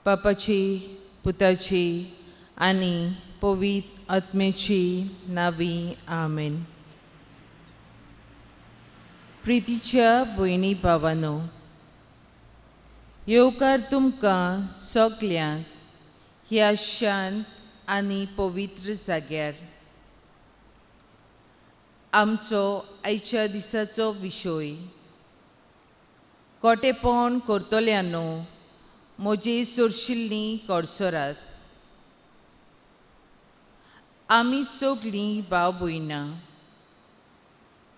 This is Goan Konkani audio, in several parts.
बापाची पुताची आनी पवित्र आत्म्याची नावी आमेन. प्रितीच्या भयणी भावानो, येवकार तुमकां सगल्यांक ह्या शांत आनी पवित्र जाग्यार. आमचो आयच्या दिसाचो विशय कोटेपण करतल्यांनो म्हजे सोरशिल्लीं कडसरात. आमी सगलीं भाव भयणां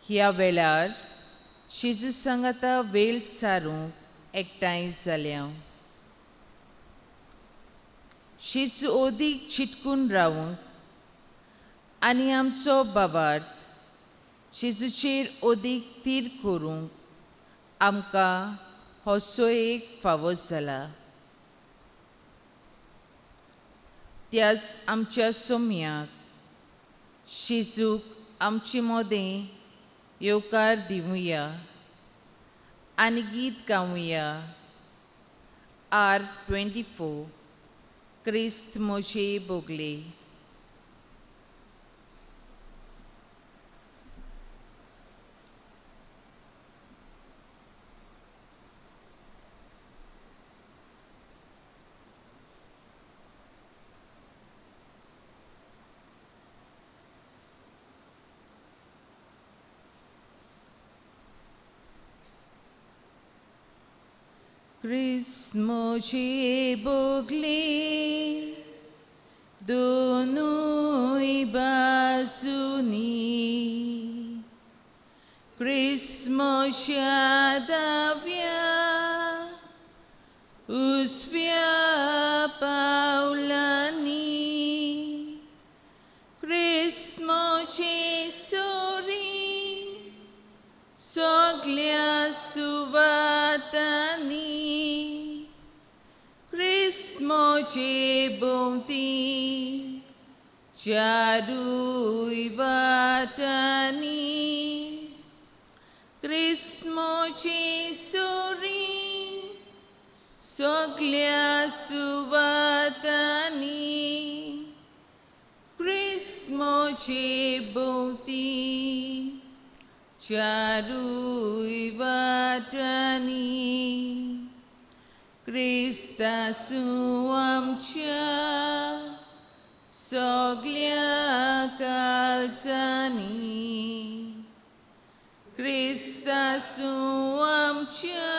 ह्या वेळार जेजू सांगाता वेळ सारूंक एकठांय जाल्या. जेजू अदीक चिटकून रावूंक आनी आमचो भावार्थ जेजूचेर अदीक तीर करूंक आमकां हो सोयेक फावो जाला. त्याच आमच्या सोम्याक जेजूक आमचे मदें येवकार दिवया आनी गीत गावया. आर 24 क्रिस्त म्हजे बोगले. क्रिस्त म्हजे बोगले दोनूय बाजूनी, क्रिस्त म्हज्या दाव्या उजव्या पावलांनी, क्रिस्त म्हजे सोरी सगल्या सुवातांनी, क्रिस्त म्हजे भोंवती चारूय वाटांनी, क्रिस्त म्हजे सोरी सगल्या सुवातांनी, क्रिस्त म्हजे भोंवती चारूय वाटांनी. क्रिस्त आसूं आमच्या सगल्या काळजांनी, क्रिस्त आसूं आमच्या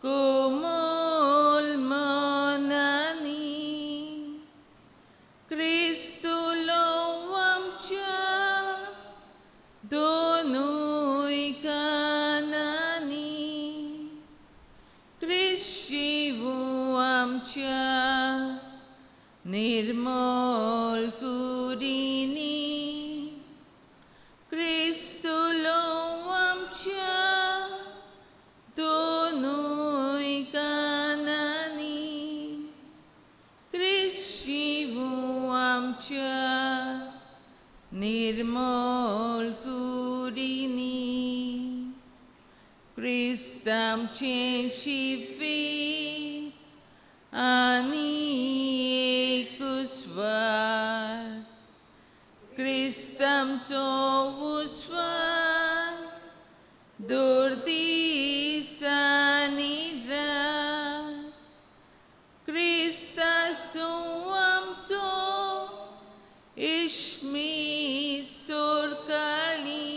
कोमल मनांनी, क्रिस्त उलोवं आमच्या दोनूय कानांनी, क्रिस्त शिवूं आमच्या निर्मल कुडींनी, क्रिस्त उलोवं आमच्या दोनूय कानांनी, क्रिस्त शिवूं आमच्या निर्मल कुडींनी. क्रिस्त आमचें जिवीत आनी एक उस्वात, क्रिस्त आमचो उस्वात दर दीस आनी रात, क्रिस्त आसूं आमचो इश्मीत सोरकाली,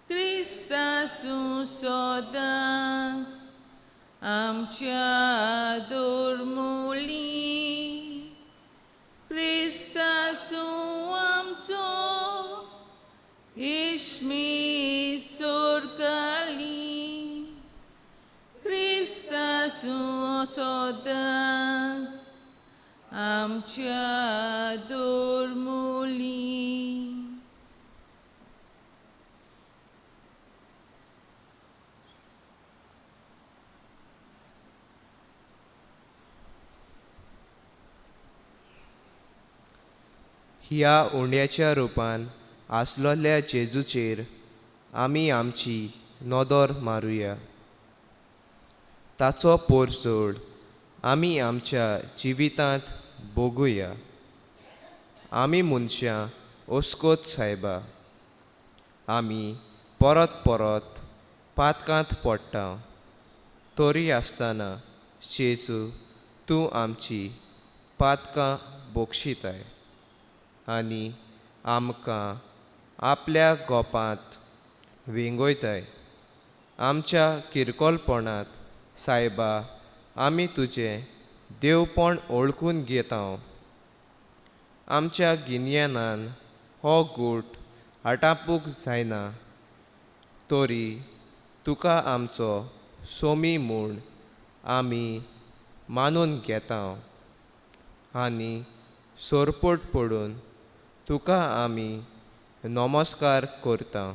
क्रिस्त आसूं सदांच आमच्या दोरमुली, क्रिस्त आसूं आमचो इश्मीत सोरकाली, क्रिस्त आसूं सदांच आमच्या दोरमुली. ह्या उंड्याच्या रुपान आसलोल्या जेजूचेर आमी आमची नदर मारुया. ताचो पोरजोड आमी आमच्या जिवितांत भोगुया. आमी मनशां ओस्कोत सायबा, आमी परत परत पातकांत पडटा, तरी आसतना जेजू तूं आमची पातकां बक्षिताय आनी आमकां आपल्या गोपांत वेंगयताय. आमच्या किरकोळपणांत सायबा आमी तुजें देवपण ओळखून घेता. आमच्या गिन्यानान हो गूट आटापूंक जायना, तरी तुका आमचो सोमी म्हूण आमी मानून घेता आनी सोरपोट पडून तुका आमी नमस्कार करता.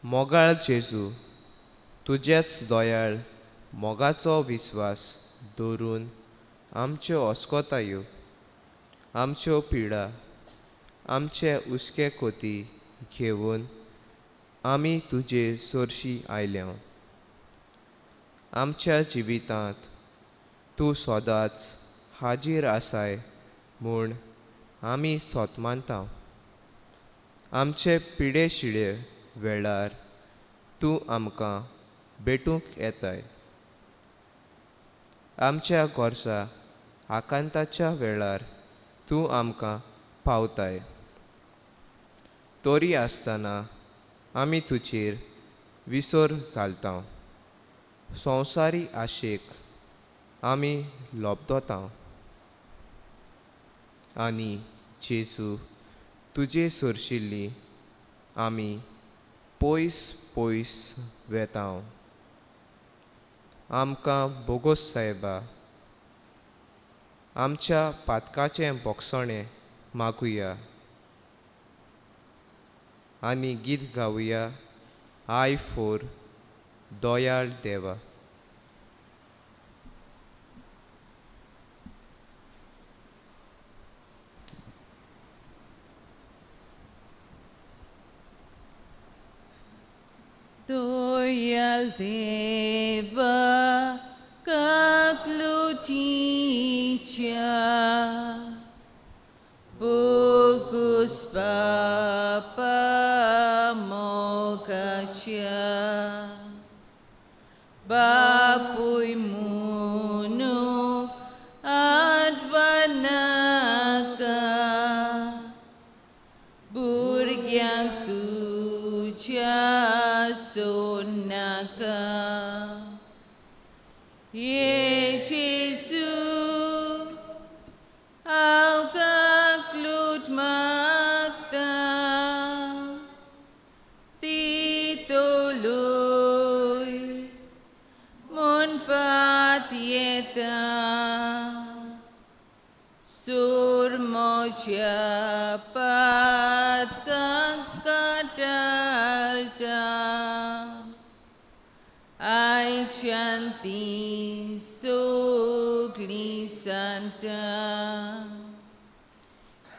मोगाळ जेजू, तुजेच दयाळ मोगाचो विस्वास दवरून आमच्यो अस्कोतायो, आमच्यो पिडा, आमचे हुस्के कोती घेवन आमी तुजे सरशी आयल्या. आमच्या जिवितांत तूं सदांच हाजीर आसाय म्हूण आमी सोत मानता. आमचे पिडे शिडे वेळार तूं आमकां भेटूंक येताय. आमच्या गरजा आकांताच्या वेळार तूं आमकां पावताय. तरी आसतना आमी तुजेर विसर घालता. संवसारी आशेक आमी लब्दता आनी जेजू तुजे सरशिल्ली आमी पयस पयस वेता. आमकां बोगोस सायबा, आमच्या पातकाचें बोगसणें मागुया आनी गीत गावया I four दयाळ देवा. Doyal Deva Kakluticha Bogus Papa Mokacha Bapui Munu Advanaka Burgyang Tuja Sonaka. Ye Jesu, Aukaklut Magda, Titoloy, Mon Patieta, Surmocha Patkakadalta. Ai chanti sogli santa,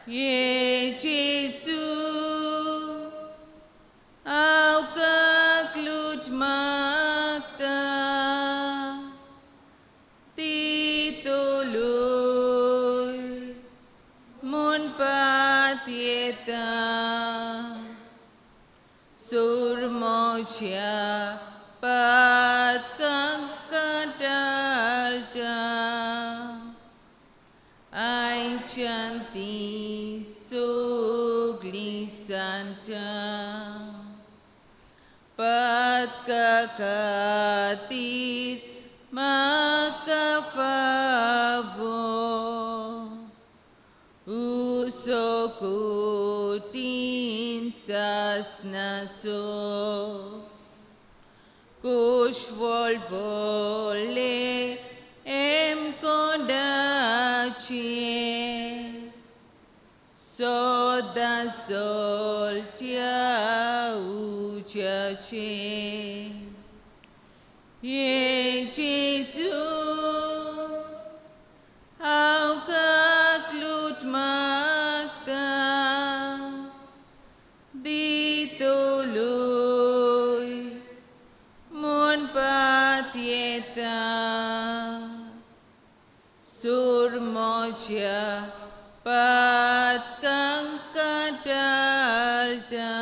Ye Jesu, Aukaklut Magda, Titoloy, Mon Patieta, Surmocha Patkakadalta, Ai Patka katir maka favo usokutin sasnazo kushvol vole em kondache soda soltia uchache. Ye Jesu, how kaklut makta dituluy mon patieta surmocha patkang kadalta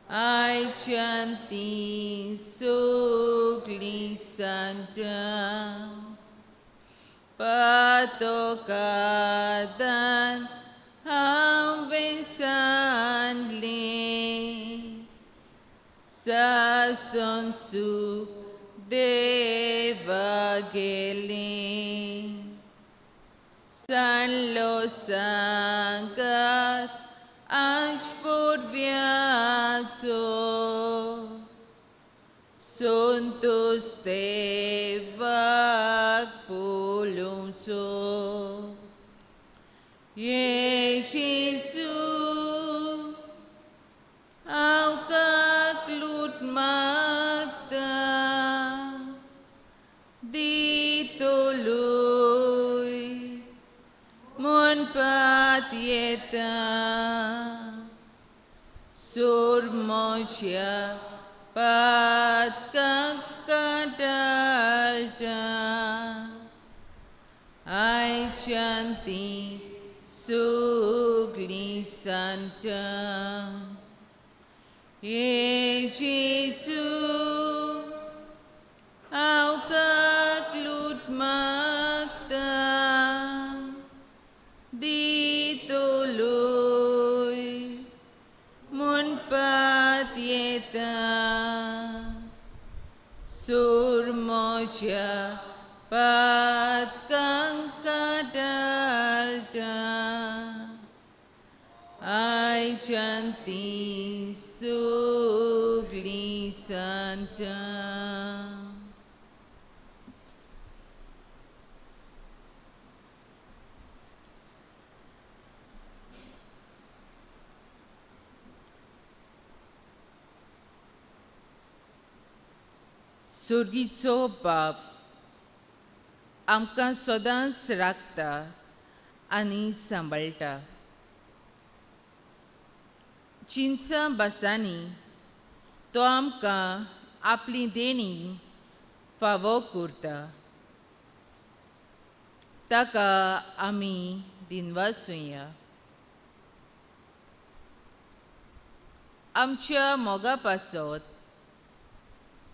ay chanti sugli santa patokadan hamvesanle sasonsu devagele san los sangat anchpurviazo suntus devak pulunso. Ye Jesu, au kaklut makta dituluy mon patieta surmocha patkang kadalta ay chanti sugli santa. Ye Jesu, au kaklut makta dituluy mon patieta surmocha patkang kadalta ay chanti sugli santa. सुर्गीचो बाप आमकां सदांच राखता आनी सांबाळटा. चिंचा बासांनी तो आमकां आपली देणी फावो करता. ताका आमी दिनवासुया. आमच्या मोगा पासत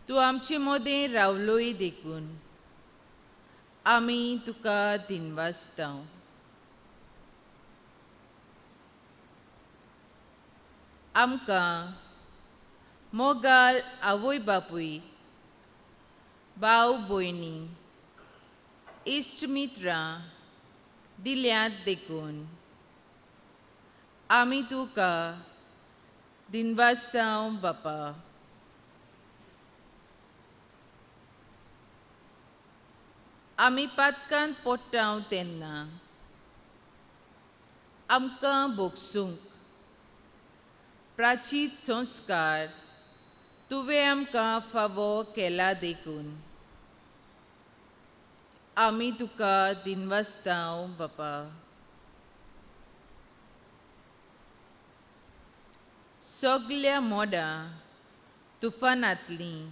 तूं आमचे मदें रावलोय देखून आमी तुका दिनवासता. आमकां मोगाल आवय बापूय, भाव भयणी, इश्ट मित्रां दिल्यांत देखून आमी तुका दिनवासता बापा. आमी पातकांत पडटा तेन्ना आमकां भोगसूंक प्राचीत संस्कार तुवें आमकां फावो केला देखून आमी तुका दिनवासता बापा. सगल्या मोडां तुफानांतलीं,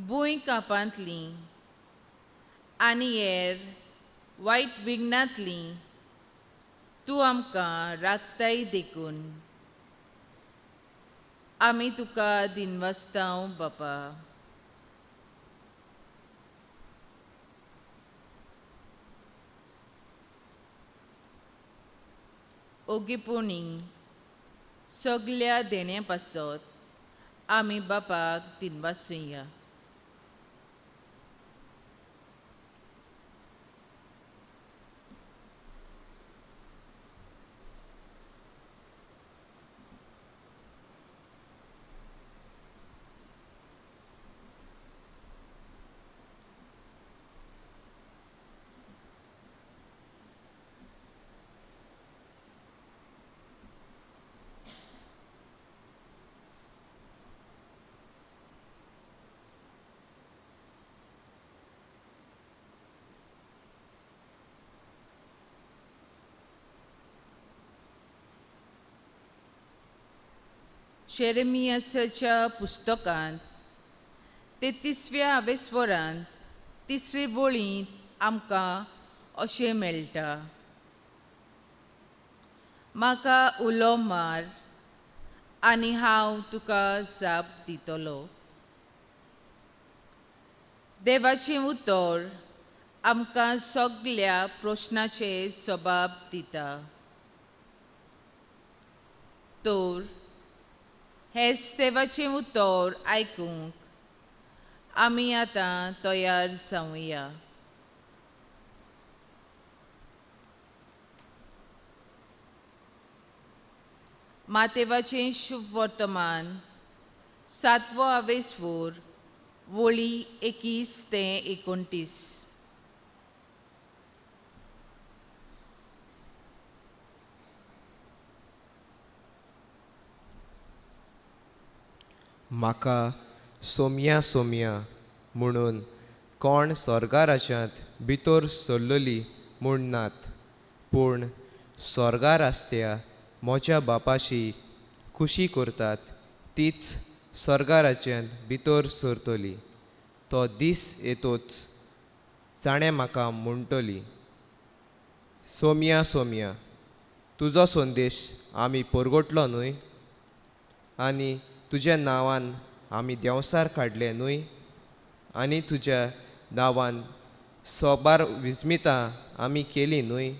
भूंय कापांतलीं आनी हेर वायट विघ्नांतलीं तूं आमकां राखताय देखून आमी तुका दिनवासता बापा. ओगीपणी सगल्या देण्या पासत आमी बापाक दिनवासुया. जेरेमियाच्या पुस्तकांत 33व्या आवेस्वरांत तिसरे वळींत आमकां अशें मेळटा, म्हाका उलो मार आनी हांव तुका जाप दितलो. देवाचें उतर आमकां सगल्या प्रश्नाचे जबाब दिता. तर हेच देवाचें उतर आयकूंक आमी आतां तयार जावया. मातेवाचें शुभ वर्तमान 7वो आवेस्वोर वळी 21 ते 29. म्हाका सोम्या सोम्या म्हणून कोण स्वर्गाराज्यांत भितर सरलोली म्हूण नात, पूण स्वर्गार आसत्या म्हज्या बापाशी खुशी करतात तीच स्वर्गाराज्यांत भितर सरतली. तो दीस येतोच जाणें म्हाका म्हणटली, सोम्या सोम्या तुजो संदेश आमी परगटलो न्हय, आनी तुज्या नांवान आमी देंवसार काडले न्हय, आनी तुज्या नांवान सोबार विस्मितां आमी केली न्हय.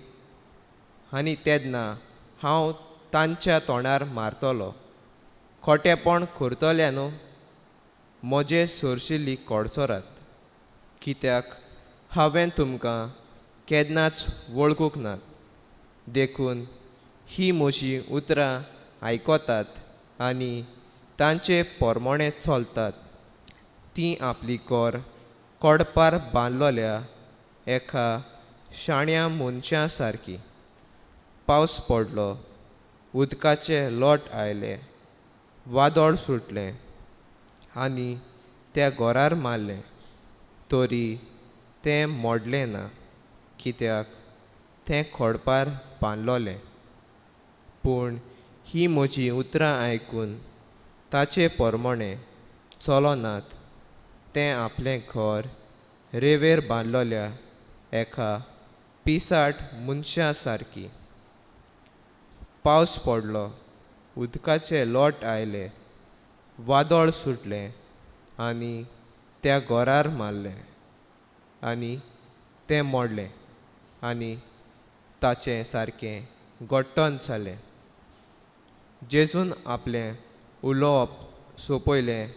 आनी तेन्ना हांव तांच्या तोंडार मारतलो, खोटेपण करतल्या न्हू म्हजे सरशिल्ली कडसरात, कित्याक हांवें तुमकां केन्नाच वळखूंक नात. देखून ही म्हजी उतरां आयकतात आनी तांचे परमणे चलतात ती आपली घर कोडपार बांदलोल्या एका शाण्या मनशा सारकी. पावस पडलो, उदकाचे लोट आयले, वादळ सुटलें आनी त्या घरार मारलें, तरी तें मोडलें ना, कित्याक तें खडपार बांदलोलें. पूण ही म्हजी उतरां आयकून ताचे परमणे चलनात तें आपलें घर रेवेर बांदलोल्या एका पिसाट मनशा सारकी. पावस पडलो, उदकाचे लोट आयले, वादळ सुटलें आनी त्या घरार मारलें आनी तें मोडलें आनी ताचें सारकें गट्टन जालें. जेजून आपलें उलोवप सोंपयलें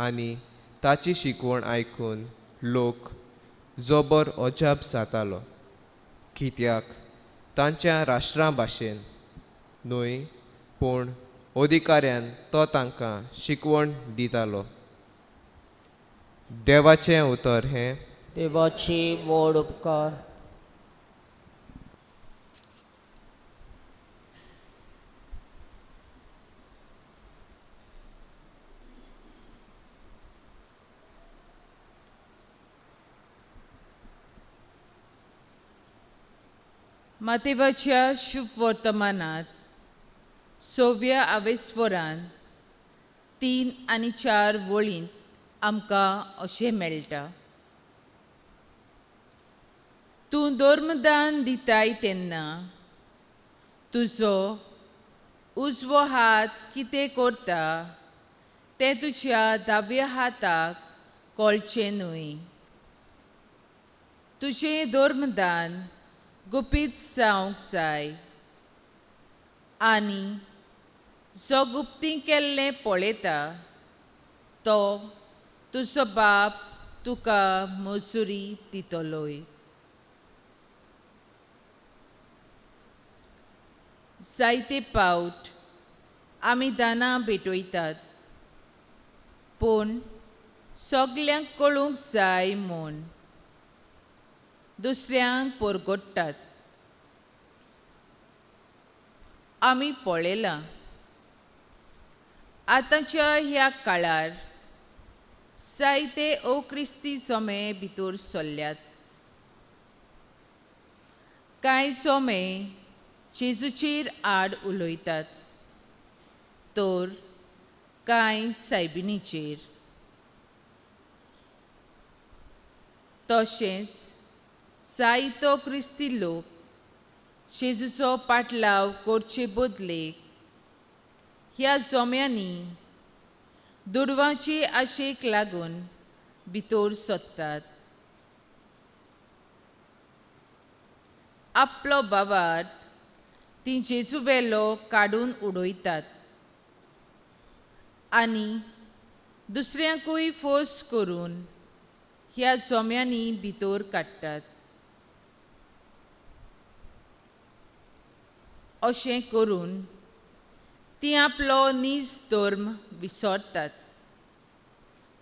आनी ताची शिकवण आयकून लोक जबर अजाप जातालो, कित्याक तांच्या राष्ट्रां भाशेन न्हय पूण अधिकाऱ्यान तो तांकां शिकवण दितालो. देवाचें उतर हें. देवाची व्हड उपकार. मातेवाच्या शुभ वर्तमानात 6व्या आवेस्वरान 3 आनी 4 वळींत आमकां अशें मेळटा, तूं धर्मदान दिताय तेन्ना तुजो उजवो हात कितें करता तें तुज्या दाव्या हाताक कळचें न्हय. तुजें धर्मदान गुपीत जावंक जाय आनी जो गुप्ती केल्लें पळयता तो तुजो बाप तुका मजुरी दितलोय. जायते पावट आमी दानां भेटयतात पूण सगल्यांक कळूंक जाय म्हूण दुसऱ्यांक परगट्टात. आमी पळयलां आतांच्या ह्या काळार जायते अक्रिस्ती जोमे भितर सरल्यात. कांय जोमे जेजूचेर आड उलयतात तर कांय सायबिणीचेर. तशेंच जायतो क्रिस्ती लोक जेजूचो पाटलाव करचे बदलेक ह्या जोम्यांनी दुडवांचे आशेक लागून भितर सरतात. आपलो बाबार्थ ती जेजू वेलो काडून उडयतात आनी दुसऱ्यांकूय फोर्स करून ह्या जोम्यांनी भितर काडटात. अशें करून ती आपलो नीज धर्म विसरतात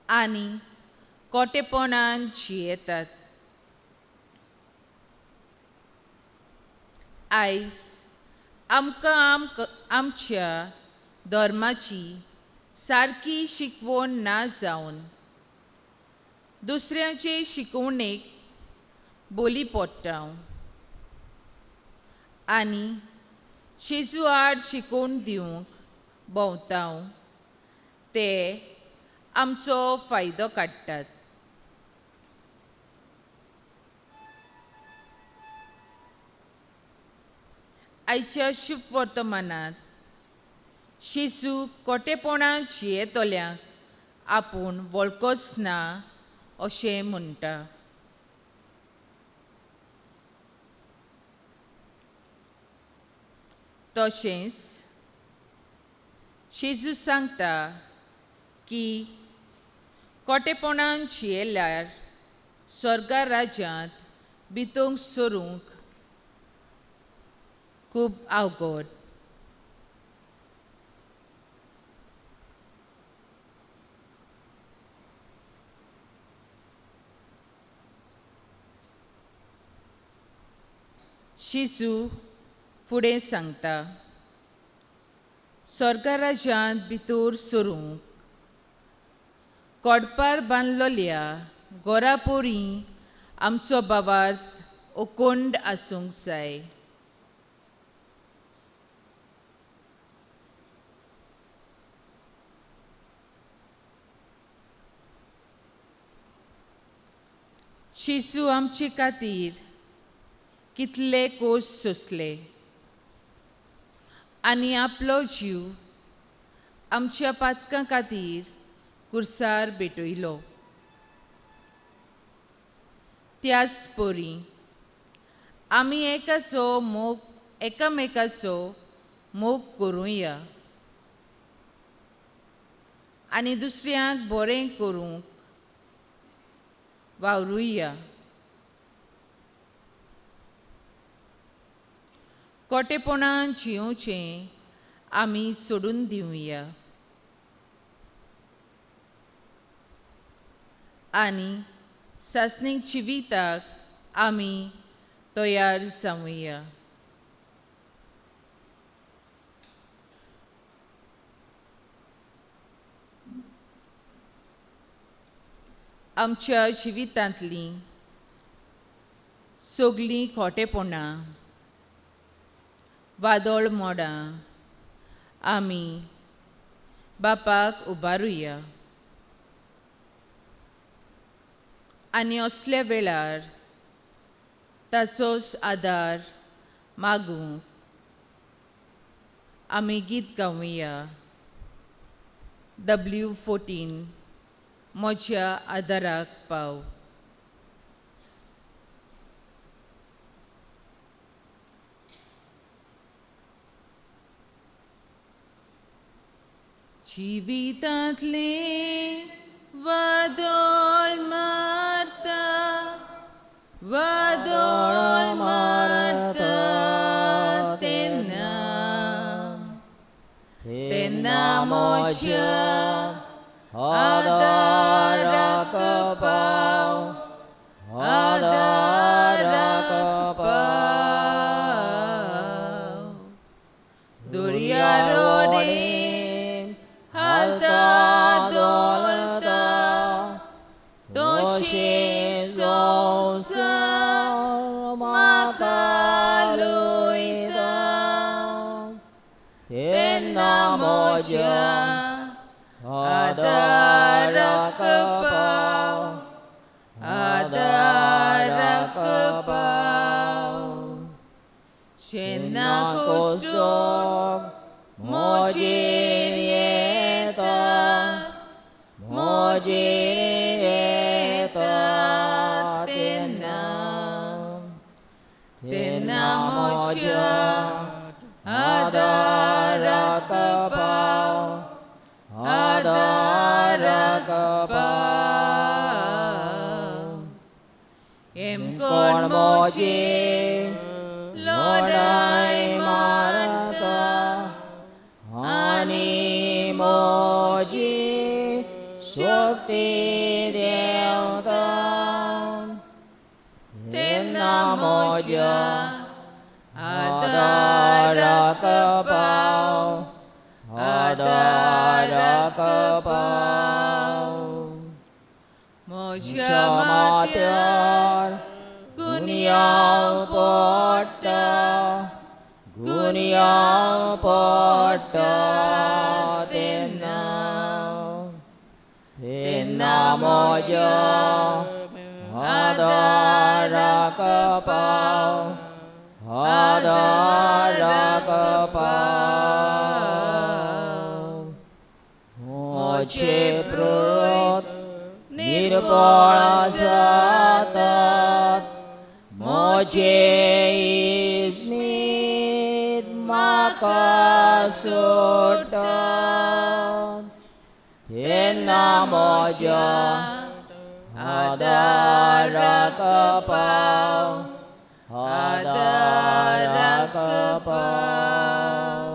आनी कोटेपणान जियेतात. आयज आमकां आमच्या धर्माची सारकी शिकवण ना जावन दुसऱ्यांचे शिकवणेक बोली पडटा आनी जेजू आड शिकोवन दिवंक भोंवता ते आमचो फायदो काडटात. आयच्या शुभ वर्तमानांत जेजू कोटेपणान जियेतल्यांक आपूण वळखच ना अशें म्हणटा. तशेंच जेजू सांगता की कोटेपणान जियेल्यार स्वर्गा राज्यांत भितर सरूंक खूब अवघड. जेजू फुडें सांगता स्वर्गा राज्यांत भितर सरूंक कोडपार बांदलोल्या गोरापोरी आमचो बाबार्थ ओकोंड आसूंक जाय. जेजू आमचे खातीर कितले कोश सोंसले आनी आपलो जीव आमच्या पातकां खातीर कुर्सार भेटयलो. त्याच परी आमी एकामेकाचो मोग करुया आनी दुसऱ्यांक बरें करूंक वावरुया. कोटेपणान जियोवचें आमी सोडून दिवया आनी सासणीक जिविताक आमी तयार जावया. आमच्या जिवितांतलीं सगळीं खोटेपणां वादळ मोडां आमी बापाक उबारुया आनी असल्या वेळार ताचोच आदार मागूंक आमी गीत गावया. W14 म्हज्या आदाराक पाव. जिवितांतले वादळ मारता, वादळ मारता तेन्ना, तेन्ना म्हज्या आदाराक पाव, आदाराक पाव. दर्या रोडे हालता डोलता, तशें संवसार म्हाका लयता, तेन्ना म्हज्या आदाराक पाव, आदाराक पाव. जेन्ना कश्ट म्हजेर येता, म्हजेर येता तेन्ना, तेन्ना म्हज्या आदाराक पाव, आदाराक पाव. एमकोण म्हजेर लढाय मारता आनी म्हजी शक्ती देंवता, तेन्ना म्हज्या आदाराक पाव, आदाराक पाव. म्हज्या माथ्यार गुन्यांव पडटा, गुन्यांव पडटा तेन्ना, तेन्ना म्हज्या आदाराक पाव, आदाराक पाव. म्हजे प्रेत निर्बळ जातात, म्हजे इस्मीत म्हाका सोडटा, तेन्ना म्हज्या आदाराक पाव, आदाराक पाव.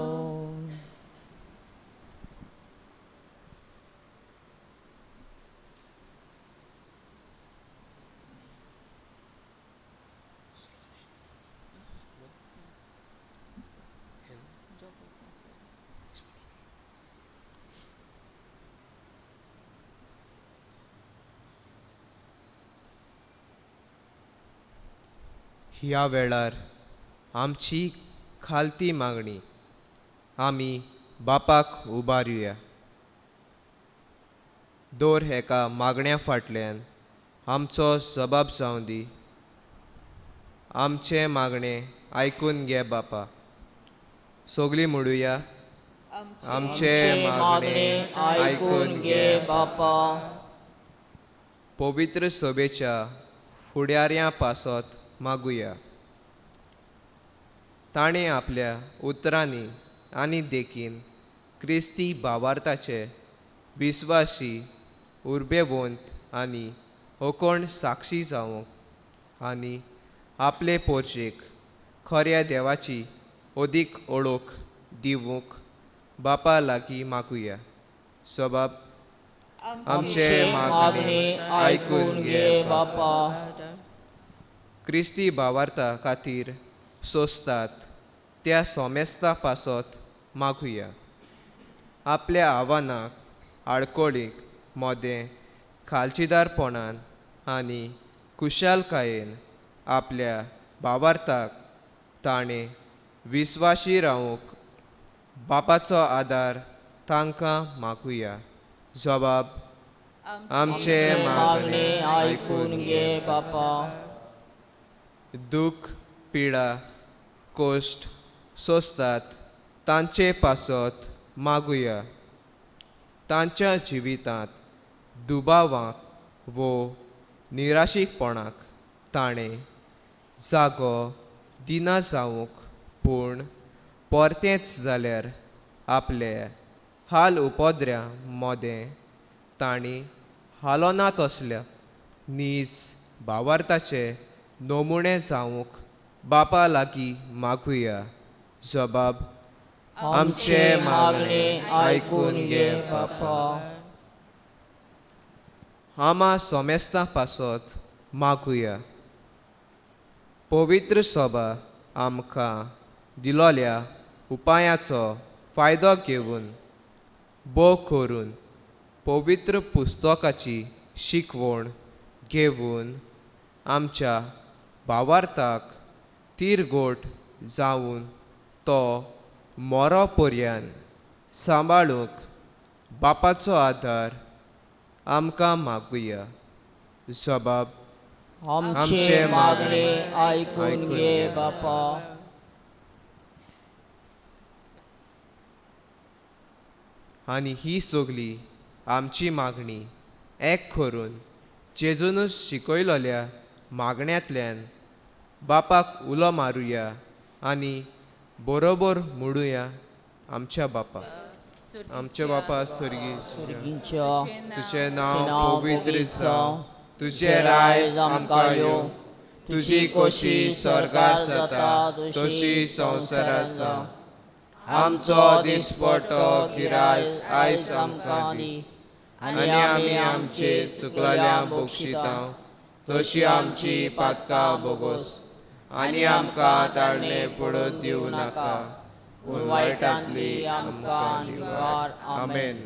ह्या वेळार आमची खालती मागणी आमी बापाक उबारुया. दर एका मागण्या फाटल्यान आमचो जबाब जावं दी. आमचें मागणें आयकून घे बापा. सगळीं म्हणुया, आमचें मागणें आयकून घे बापा. पवित्र सभेच्या फुडाऱ्यां पासत मागुया. ताणें आपल्या उतरांनी आनी देखीन क्रिस्ती भावार्थाचे विस्वासी उर्बेवंत आनी ओकोण साक्षी जावंक आनी आपले पोरचेक खऱ्या देवाची अदीक ओळख दिवंक बापा लागीं मागुया. सबाब, आमचें मागणें आयकून घे बापा. क्रिस्ती भावार्था खातीर सोंसतात त्या सोमेस्ता पासत मागुया. आपल्या आव्हानाक आडकोळीक मोदें खालचीदारपणान आनी खुशालकायेन आपल्या भावार्थाक ताणें विस्वाशी रावूंक बापाचो आदार तांकां मागुया. जबाब, आमचें मागणें आयकून घे बापा. दुःख, पिडा, कश्ट सोंसतात तांचे पासत मागुया. तांच्या जिवितांत दुबावाक वो निराशीकपणाक ताणें जागो दिना जावंक, पूण परतेंच जाल्यार आपल्या हाल उपद्र्या मोदें तांणी हालोना तसल्या नीज भावार्थाचे नमुणे जावंक बापा लागीं मागुया. जबाब आमचे मागणे आयकून घे बापा. आमा सोमेस्तां पासत मागुया. पवित्र सभा आमकां दिलोल्या उपायाचो फायदो घेवन भोव करून पवित्र पुस्तकाची शिकवण घेवन आमच्या भावार्थाक थीर घट जावन तो मरो पर्यान सांबाळूंक बापाचो आदार आमकां मागुया. जबाब आमचे मागणे आयकून घे बापा. आनी ही सगली आमची मागणी एक करून जेजूनच शिकयलोल्या मागण्यांतल्यान बापाक उलो मारुया आनी बरोबर म्हणुया. आमच्या बापा, आमच्या बापा स्वर्गी, तुझें नांव पवित्र जावं, तुझें रायज आमकां येवं, तुजी खोशी स्वर्गार जाता तशी संवसारार जावं. आमचो दिसपटो गिरायस आयज आमकां दी आनी आमी आमचे चुकलेल्या बक्षिता तशी आमची पातकां बोगोस आनी आमकां ताळणे पडत दिवं नाका, पूण वायटांतली आमकां निवार. आमेन.